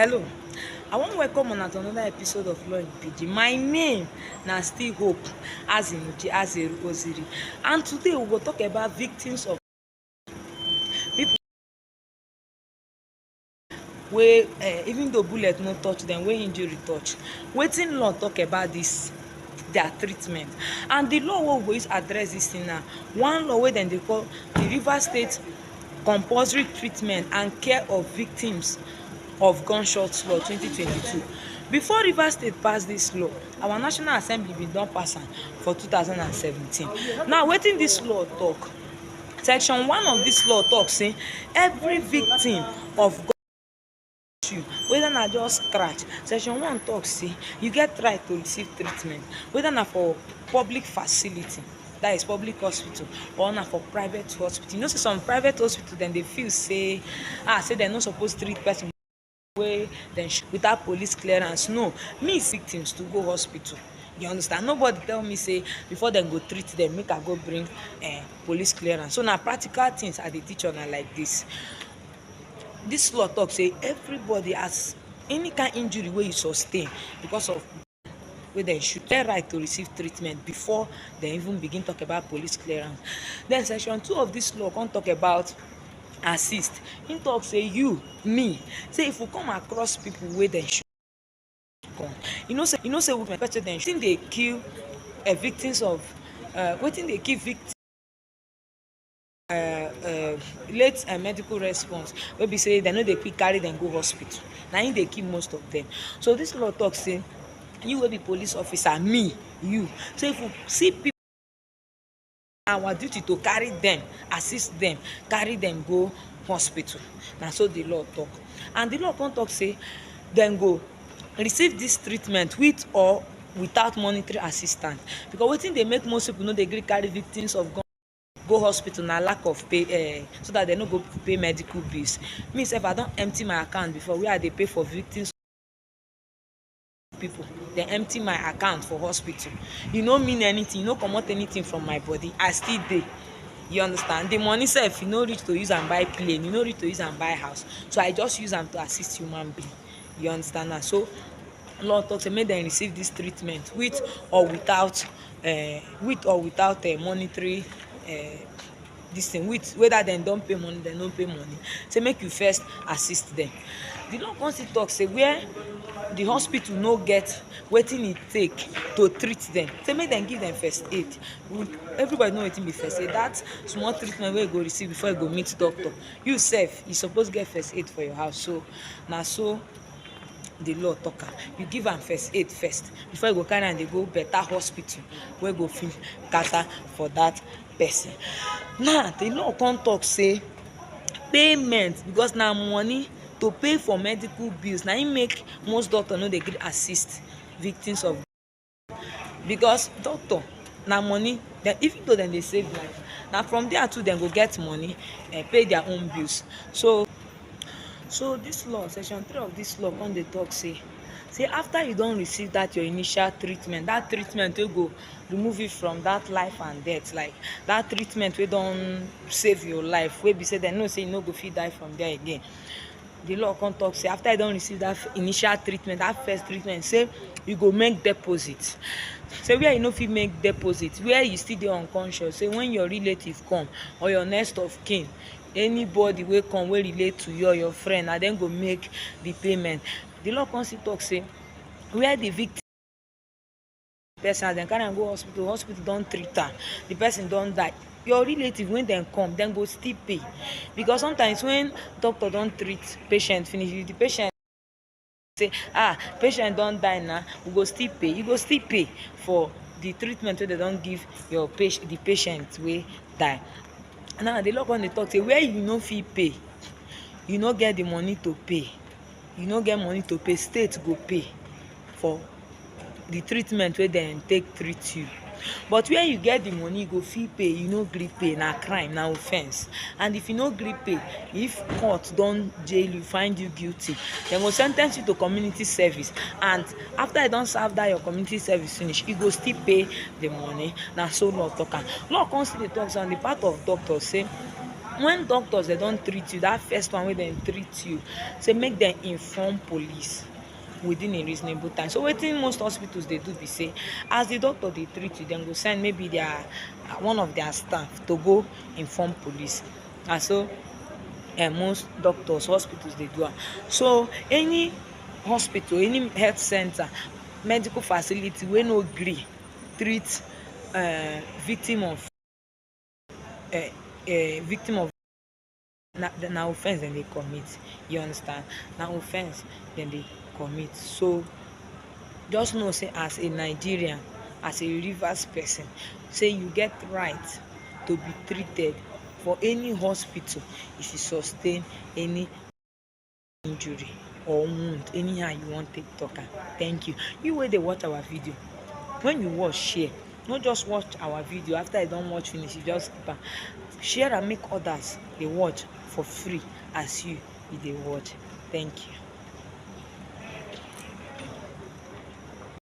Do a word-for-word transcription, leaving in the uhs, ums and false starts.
Hello, I wan welcome una to another episode of Law in Pidgin. My name na still Hope Azinuji Azeru Oziri, and today we go talk about victims of people wey, eh, even though bullet no touch dem, wey injury touch. Wetin law talk about this their treatment? And the law wey we go use address this thing na one law wey dem dey call the Rivers State Compulsory Treatment and Care of Victims of Gunshots Law twenty twenty-two. Before Rivers State pass this law, our National Assembly bin don pass am for two thousand and seventeen. Now, wetin this law talk? Section one of this law talk say every victim of gun, whether na just scratch, section one talk say you get right to receive treatment, whether na for public facility, that is public hospital, or na for private hospital. You know say some private hospital dem dey feel say, ah, say dem no suppose treat person wey dem shoot without police clearance. No, me see victims to go hospital. You understand? Nobody tell me say before dem go treat dem, make I go bring, eh, police clearance. So na practical things I dey teach una like this. This law talk say everybody has any kind injury wey you sustain because of wey dem shoot, get right to receive treatment before dem even begin talk about police clearance. Then section two of this law come talk about assist. He talk say you, me, say if we come across people wey dem shoot gun, you know say, you know say women, person dem shoot, wetin dey kill, uh, victims of, uh, wetin dey kill victims, uh, uh, late, uh, medical response wey be say dem no dey quick carry dem go hospital, na im dey kill most of them. So this law talk say you wey be police officer, me, you, so if we see people, our duty to carry them, assist them, carry them go hospital. Na so the law talk. And the law come talk say dem go receive this treatment with or without monetary assistance, because wetin dey make most people no dey gree carry victims of gun go hospital na lack of pay, eh, so that dem no go pay medical bills. Me sef, I don empty my account before, where I dey pay for victims people. Dem empty my account for hospital. E no mean anything, e no comot anything from my body. I still dey. You understand? The money sef, e no reach to use am buy plane, e no reach to use am buy house. So I just use am to assist human being. You understand now? So law talk say make dem receive this treatment with or without, uh, with or without, uh, monetary, uh, this thing, with whether dem don pay money, dem no pay money. Say make you first assist them. The law come still talk say where the hospital no get wetin e take to treat them, say make dem give them first aid. We, everybody know wetin be first aid. That small treatment wey you go receive before you go meet doctor, you sef, you suppose get first aid for your house. So na so the law talk am. You give am first aid first before you go carry am dey go better hospital wey go fit cater for that person. Now the law come talk say payment, because na money to pay for medical bills, na im make most doctor no dey gree assist victims of, because doctor na money. Dem, even though dem dey save life, na from there too dem go get money, eh, pay their own bills. So, so this law, section three of this law come dey talk say, say after you don receive that your initial treatment, that treatment wey go remove you from that life and death, like that treatment wey don save your life, wey be say dem know say you no go fit die from there again. The law come talk say after you don receive that f-, initial treatment, that first treatment, say you go make deposit. Say where you no fit make deposit, where you still dey unconscious, say when your relative come or your next of kin, anybody wey come wey relate to you or your friend, na dem go make the payment. The law come still talk say where the victim person, as dem carry am go hospital, hospital don treat am, the person don die, your relative, when dem come, dem go still pay. Because sometimes when doctor don treat patient finish, if the patient say, "Ah, patient don die na, we go still pay," you go still pay for the treatment wey dem don give your patient, the patient wey die. Now the law come dey talk say where you no fit pay, you no get the money to pay, you no get money to pay, state go pay for the treatment wey dem take treat you. But where you get the money, you go fit pay, you no gree pay, na crime, na offence. And if you no gree pay, if court don jail you, find you guilty, dem go sentence you to community service. And after you don serve that your community service finish, you go still pay the money. Na so law talk am. Law come still dey talk say on the part of doctor say When doctors dem don treat you, that first one wey dem treat you, say make dem inform police within a reasonable time. So wetin most hospitals dey do be say, as the doctor dey treat you, dem go send maybe their, one of their staff to go inform police. Na so, eh, most doctors, hospitals dey do am. So any hospital, any health center, medical facility wey no gree treat, eh, victim of, eh, eh, victim of, na, na offense dem dey commit. You understand? Na offense dem dey commit. So just know say, as a Nigerian, as a Rivers person, say you get right to be treated for any hospital if you sustain any injury or wound, anyhow you wan take talk am. Thank you. You wey dey watch our video, when you watch, share. No just watch our video, after you don watch finish, you just skip am. Share and make others dey watch for free as you, you dey watch. Thank you.